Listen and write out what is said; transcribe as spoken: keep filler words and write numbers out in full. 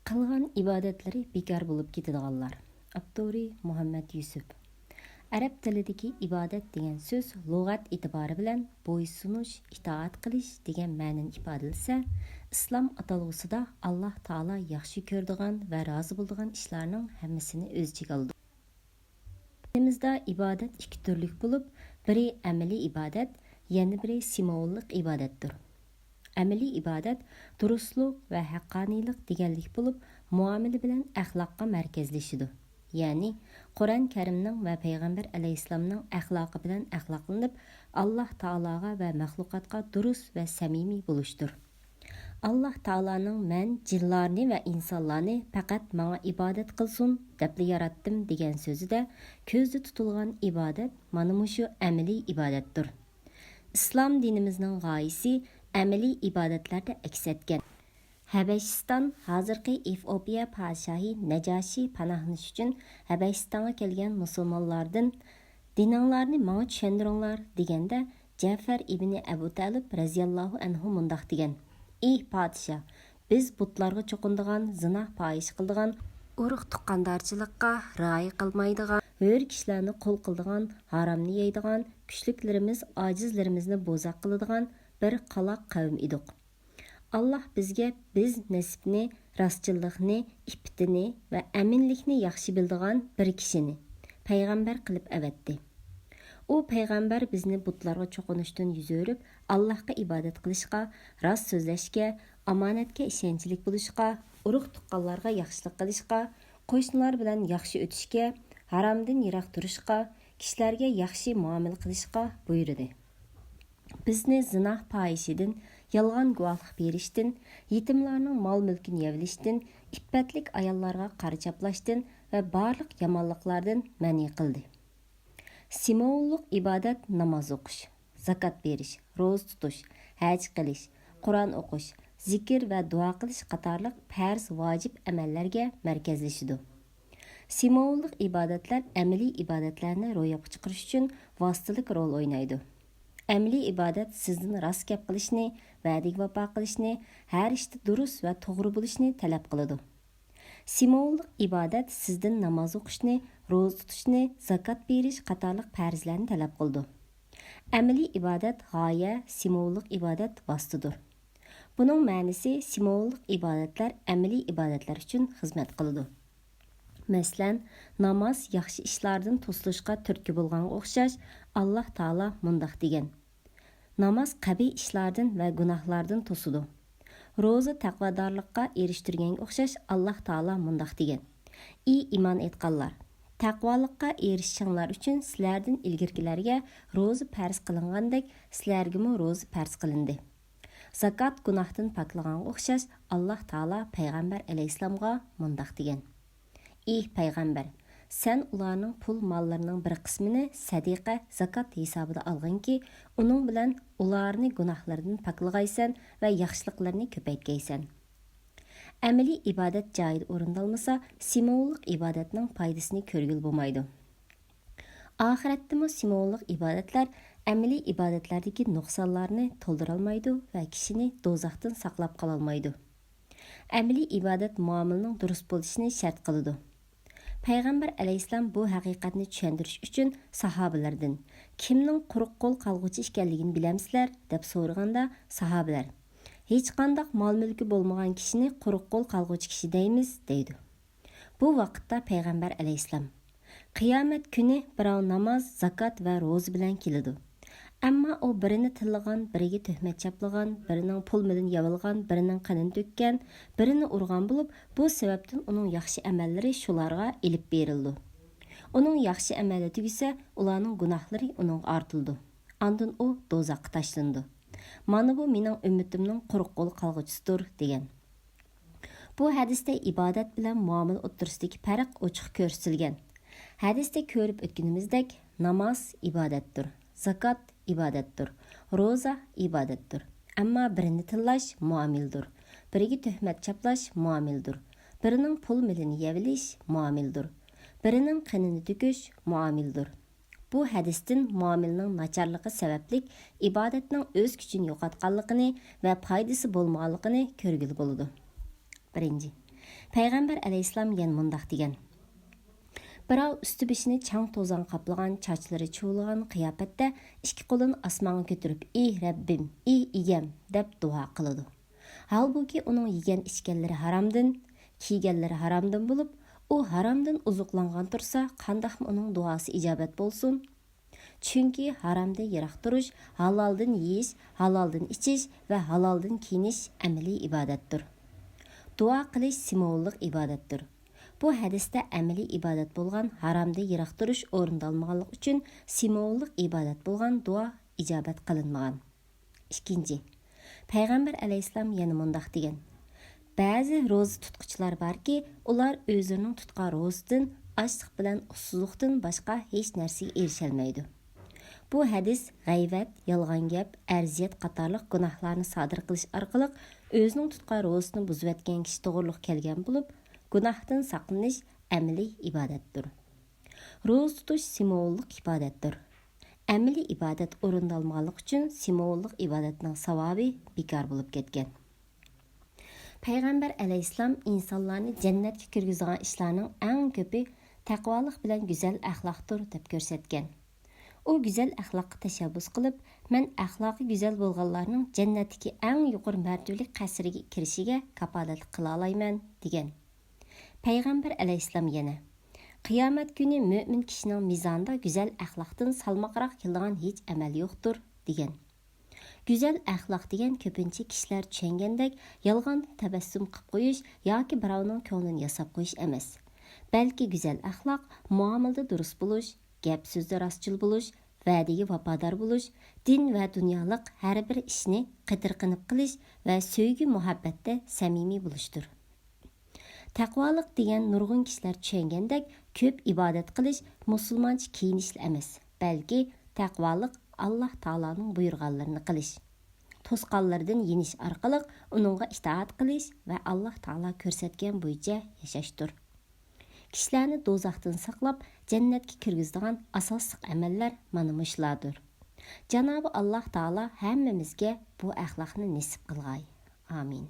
قىلغان ئىبادەتلىرى بىكار بولۇپ كېتىدىغانلار. ئاپتورى: مۇھەممەد يۈسۈپ. ئەرەب تىلىدىكى ئىبادەت دېگەن سۆز لۇغەت ئېتىبارى بىلەن بويسۇنۇش، ئىتائەت قىلىش دېگەن مەنىنى ئىپادىلىسە، ئىسلام ئاتالغۇسىدا ئاللاھ تائالا ياخشى كۆرىدىغان ۋە رازى بولىدىغان ئىشلارنىڭ ھەممىسىنى ئۆز ئىچىگە ئالىدۇ. دىنىمىزدا ئىبادەت ئىككى تۈرلۈك بولۇپ، بىرى ئەمەلىي ئىبادەت، يەنە بىرى سىمۋوللۇق ئىبادەتتۇر. ئەمەلىي ئىبادەت دۇرۇسلۇق ۋە ھەققانىيلىق دېگەنلىك بولۇپ، مۇئامىلە بىلەن ئەخلاققا مەركەزلىشىدۇ. يەنى، قۇرئان كەرىمنىڭ ۋە پەيغەمبەر ئەلەيھىسسالامنىڭ ئەخلاقى بىلەن ئەخلاقلىنىپ، ئاللاھ تائالاغا ۋە مەخلۇقاتقا دۇرۇس ۋە سەمىمىي بولۇشتۇر. ئاللاھ تائالانىڭ «مەن جىنلارنى ۋە ئىنسانلارنى پەقەت ماڭا ئىبادەت قىلسۇن دەپلا ياراتتىم» دېگەن سۆزىدە كۆزدە تۇتۇلغان ئىبادەت مانا مۇشۇ ئەمەلىي ئىبادەتتۇر. ئىسلام دىنىمىزنىڭ غايىسى ئەمەلىي ئىبادەتلەردە ئەكس ئەتكەن. ھەبەشىستان، ھازىرقى ئېفىئوپىيە پادىشاھى نەجاشى پاناھلىنىش ئۈچۈن ھەبەشىستانغا كەلگەن مۇسۇلمانلاردىن «دىنىڭلارنى ماڭا چۈشەندۈرۈڭلار» دېگەندە، جەفەر ئىبنى ئەبۇ تەلىپ رەزىياللاھۇ ئەنھۇ مۇنداق دېگەن: «ئى پادىشاھ، بىز بۇتلارغا چوقۇنىدىغان، زىنا پاھىشە قىلىدىغان، ئۇرۇق تۇغقاندارچىلىققا رىئايە قىلمايدىغان، ھۆر كىشىلەرنى قۇل قىلىدىغان، ھارامنى يەيدىغان، كۈچلۈكلىرىمىز ئاجىزلىرىمىزنى بوزەك قىلىدىغان بىر قالاق قەۋم ئىدۇق. ئاللاھ بىزگە بىز نېسىپنى، راستچىللىقنى، ئىپپىتىنى ۋە ئەمىنلىكنى ياخشى بىلىدىغان بىر كىشىنى پەيغەمبەر قىلىپ ئەۋەتتى. ئۇ پەيغەمبەر بىزنى بۇتلارغا چوقۇنۇشتىن يۈز ئۆرۈپ، ئاللاھقا ئىبادەت قىلىشقا، راست سۆزلەشكە، ئامانەتكە ئىشەنچلىك بولۇشقا، ئۇرۇق-تۇغقانلارغا ياخشىلىق قىلىشقا، قوشنىلار بىلەن ياخشى ئۆتۈشكە، ھارامدىن يىراق تۇرۇشقا، كىشىلەرگە ياخشى مۇئامىلە قىلىشقا بۇيرۇدى. بىزنى زىنا پاھىشىدىن، يالغان گۇۋاھلىق بېرىشتىن، يېتىملارنىڭ مال-مۈلكىنى يەۋېلىشتىن، ئىپپەتلىك ئاياللارغا قارا چاپلاشتىن ۋە بارلىق يامانلىقلاردىن مەنئى قىلدى. سىمۋوللۇق ئىبادەت ناماز ئوقۇش، زاكات بېرىش، روزا تۇتۇش، ھەج قىلىش، قۇرئان ئوقۇش، زىكىر ۋە دۇئا قىلىش قاتارلىق پەرز، ۋاجىپ ئەمەللەرگە مەركەزلىشىدۇ. سىمۋوللۇق ئىبادەتلەر ئەمەلىي ئىبادەتلەرنى روياپقا چىقىرىش ئۈچۈن ۋاسىتىلىك رول ئوينايدۇ. ئەمەلىي ئىبادەت سىزدىن راست گەپ قىلىشنى، ۋەدىگە ۋاپا قىلىشنى، ھەر ئىشتا دۇرۇس ۋە توغرا بولۇشنى تەلەپ قىلىدۇ. سىمۋوللۇق ئىبادەت سىزدىن ناماز ئوقۇشنى، روزا تۇتۇشنى، زاكات بېرىش قاتارلىق پەرزلەرنى تەلەپ قىلىدۇ. ئەمەلىي ئىبادەت غايە، سىمۋوللۇق ئىبادەت ۋاسىتىدۇر. بۇنىڭ مەنىسى، سىمۋوللۇق ئىبادەتلەر ئەمەلىي ئىبادەتلەر ئۈچۈن خىزمەت قىلىدۇ. مەسىلەن، ناماز ياخشى ئىشلاردىن توسۇلۇشقا تۈرتكە بولغانغا ئوخشاش، ئاللاھ تائالا مۇنداق دېگەن: «ناماز قەبىھ ئىشلاردىن ۋە گۇناھلاردىن توسىدۇ. روزا تەقۋادارلىققا ئېرىشتۈرگەنگە ئوخشاش، ئاللاھ تائالا مۇنداق دېگەن: ئى ئىمان ئېيتقانلار! تەقۋالىققا ئېرىشىشىڭلار ئۈچۈن سىلەردىن ئىلگىرىكىلەرگە روزا پەرز قىلىنغاندەك، سىلەرگىمۇ روزا پەرز قىلىندى. زاكات گۇناھتىن پاكلىغانغا ئوخشاش، ئاللاھ تائالا پەيغەمبەر ئەلەيھىسسالامغا مۇنداق دېگەن: ئى پەيغەمبەر! سەن ئۇلارنىڭ پۇل ماللىرىنىڭ بىر قىسمىنى سەدىقە، زاكات ھېسابىدا ئالغىنكى، ئۇنىڭ بىلەن ئۇلارنى گۇناھلىرىدىن پاكلىغايسەن ۋە ياخشىلىقلىرىنى كۆپەيتكەيسەن.» ئەمەلىي ئىبادەت جايىدا ئورۇندالمىسا، سىمۋوللۇق ئىبادەتنىڭ پايدىسىنى كۆرگىلى بولمايدۇ. ئاخىرەتتىمۇ سىمۋوللۇق ئىبادەتلەر ئەمەلىي ئىبادەتلەردىكى نۇقسانلارنى تولدۇرالمايدۇ ۋە كىشىنى دوزاختىن ساقلاپ قالالمايدۇ. ئەمەلىي ئىبادەت مۇئامىلىنىڭ دۇرۇس بولۇشىنى شەرت قىلىدۇ. پەيغەمبەر ئەلەيھىسسالام بۇ ھەقىقەتنى چۈشەندۈرۈش ئۈچۈن ساھابىلەردىن: «كىمنىڭ قۇرۇق قول قالغۇچى ئىكەنلىكىنى بىلەمسىلەر؟» دەپ سورىغاندا، ساھابىلەر: «ھېچقانداق مال-مۈلكى بولمىغان كىشىنى قۇرۇق قول قالغۇچى كىشى دەيمىز» دەيدۇ. بۇ ۋاقىتتا پەيغەمبەر ئەلەيھىسسالام: «قىيامەت كۈنى بىراۋ ناماز، زاكات ۋە روزا بىلەن كېلىدۇ. ئەمما ئۇ بىرىنى تىللىغان، بىرىگە تۆھمەت چاپلىغان، بىرىنىڭ پۇل-مېلىنى يەۋالغان، بىرىنىڭ قېنىنى تۆككەن، بىرىنى ئۇرغان بولۇپ، بۇ سەۋەبتىن ئۇنىڭ ياخشى ئەمەللىرى شۇلارغا ئېلىپ بېرىلىدۇ. ئۇنىڭ ياخشى ئەمەلى تۈگىسە، ئۇلارنىڭ گۇناھلىرى ئۇنىڭغا ئارتىلىدۇ. ئاندىن ئۇ دوزاخقا تاشلىنىدۇ. مانا بۇ مېنىڭ ئۈممىتىمنىڭ قۇرۇق قول قالغۇچىسىدۇر» دېگەن. بۇ ھەدىستە ئىبادەت بىلەن مۇئامىلە ئوتتۇرىسىدىكى پەرق ئوچۇق كۆرسىتىلگەن. ھەدىستە كۆرۈپ ئۆتكىنىمىزدەك، ناماز ئىبادەتتۇر، زاكات ئىبادەتتۇر، روزا ئىبادەتتۇر. ئەمما بىرىنى تىللاش مۇئامىلىدۇر، بىرىگە تۆھمەت چاپلاش مۇئامىلىدۇر، بىرىنىڭ پۇل-مېلىنى يەۋېلىش مۇئامىلىدۇر، بىرىنىڭ قېنىنى تۆكۈش مۇئامىلىدۇر. بۇ ھەدىستىن مۇئامىلىنىڭ ناچارلىقى سەۋەبلىك ئىبادەتنىڭ ئۆز كۈچىنى يوقاتقانلىقىنى ۋە پايدىسى بولمىغانلىقىنى كۆرگىلى بولىدۇ. بىرىنچى، پەيغەمبەر ئەلەيھىسسالام يەنە مۇنداق دېگەن: بىراۋ ئۈستى بېشىنى چاڭ توزان قاپلىغان، چاچلىرى چۇۋۇلغان قىياپەتتە ئىككى قولىنى ئاسمانغا كۆتۈرۈپ، ئى رەببىم، ئى ئىگەم دەپ دۇئا قىلىدۇ. ھالبۇكى ئۇنىڭ يېگەن ئىچكەنلىرى ھارامدىن، كىيگەنلىرى ھارامدىن بولۇپ، ئۇ ھارامدىن ئوزۇقلانغان تۇرسا، قانداقمۇ ئۇنىڭ دۇئاسى ئىجابەت بولسۇن؟ چۈنكى ھارامدىن يىراق تۇرۇش، ھالالدىن يېيىش، ھالالدىن ئىچىش ۋە ھالالدىن كىيىنىش ئەمەلىي ئىبادەتتۇر. دۇئا قىلىش سىمۋوللۇق ئىبادەتتۇر. بۇ ھەدىستە ئەمەلىي ئىبادەت بولغان ھارامدىن يىراق تۇرۇش ئورۇندالمىغانلىقى ئۈچۈن سىمۋوللۇق ئىبادەت بولغان دۇئا ئىجابەت قىلىنمىغان. ئىككىنچى، پەيغەمبەر ئەلەيھىسسالام يەنە مۇنداق دېگەن: بەزى روزا تۇتقۇچىلار باركى، ئۇلار ئۆزلىرىنىڭ تۇتقان روزىسىدىن ئاچلىق بىلەن ئۇسسۇزلۇقتىن باشقا ھېچ نەرسىگە ئېرىشەلمەيدۇ. بۇ ھەدىس غەيۋەت، يالغان گەپ، ئەرزىيەت قاتارلىق گۇناھلارنى سادىر قىلىش ئارقىلىق ئۆزىنىڭ تۇتقان روزىسىنى بۇزۇۋەتكەن كىشى توغرۇلۇق كەلگەن بولۇپ، گۇناھتىن ساقلىنىش ئەمەلىي ئىبادەتتۇر. روزا تۇتۇش سىمۋوللۇق ئىبادەتتۇر. ئەمەلىي ئىبادەت ئورۇندالمىغانلىقى ئۈچۈن سىمۋوللۇق ئىبادەتنىڭ ساۋابى بىكار بولۇپ كەتكەن. پەيغەمبەر ئەلەيھىسسالام ئىنسانلارنى جەننەتكە كىرگۈزىدىغان ئىشلارنىڭ ئەڭ كۆپى تەقۋالىق بىلەن گۈزەل ئەخلاقتۇر، دەپ كۆرسەتكەن. ئۇ گۈزەل ئەخلاققا تەشەببۇس قىلىپ، مەن ئەخلاقى گۈزەل بولغانلارنىڭ جەننەتتىكى ئەڭ يۇقىرى مەرتىۋىلىك قەسرىگە كىرىشىگە كاپالەتلىك قىلالايمەن، دېگەن. پەيغەمبەر ئەلەيھىسسالام يەنە: قىيامەت كۈنى مۆمىن كىشىنىڭ مىزانىدا گۈزەل ئەخلاقتىن سالماقراق كېلىدىغان ھېچ ئەمەل يوقتۇر، دېگەن. گۈزەل ئەخلاق دېگەن كۆپىنچە كىشىلەر چۈشەنگەندەك يالغاندىن تەبەسسۇم قىپ قويۇش ياكى بىراۋنىڭ كۆڭلىنى ياساپ قويۇش ئەمەس. بەلكى گۈزەل ئەخلاق مۇئامىلىدە دۇرۇس بولۇش، گەپ سۆزدە راستچىل بولۇش، ۋەدىگە ۋاپادار بولۇش، دىن ۋە دۇنيالىق ھەر بىر ئىشنى قېتىرقىنىپ قىلىش ۋە سۆيگۈ مۇھەببەتتە سەمىمىي بولۇشتۇر. تەقۋالىق دېگەن نۇرغۇن كىشىلەر چۈشەنگەندەك كۆپ ئىبادەت قىلىش، مۇسۇلمانچە كىيىنىشلا ئەمەس، بەلكى تەقۋالىق ئاللاھ تائالانىڭ بۇيرۇغانلىرىنى قىلىش، توسقانلىرىدىن يېنىش ئارقىلىق ئۇنىڭغا ئىتائەت قىلىش ۋە ئاللاھ تائالا كۆرسەتكەن بويىچە ياشاشتۇر. كىشىلەرنى دوزاختىن ساقلاپ، جەننەتكە كىرگۈزىدىغان ئاساسلىق ئەمەللەر مانا مۇشۇلاردۇر. جانابى ئاللاھ تائالا ھەممىمىزگە بۇ ئەخلاقنى نېسىپ قىلغاي. ئامىن.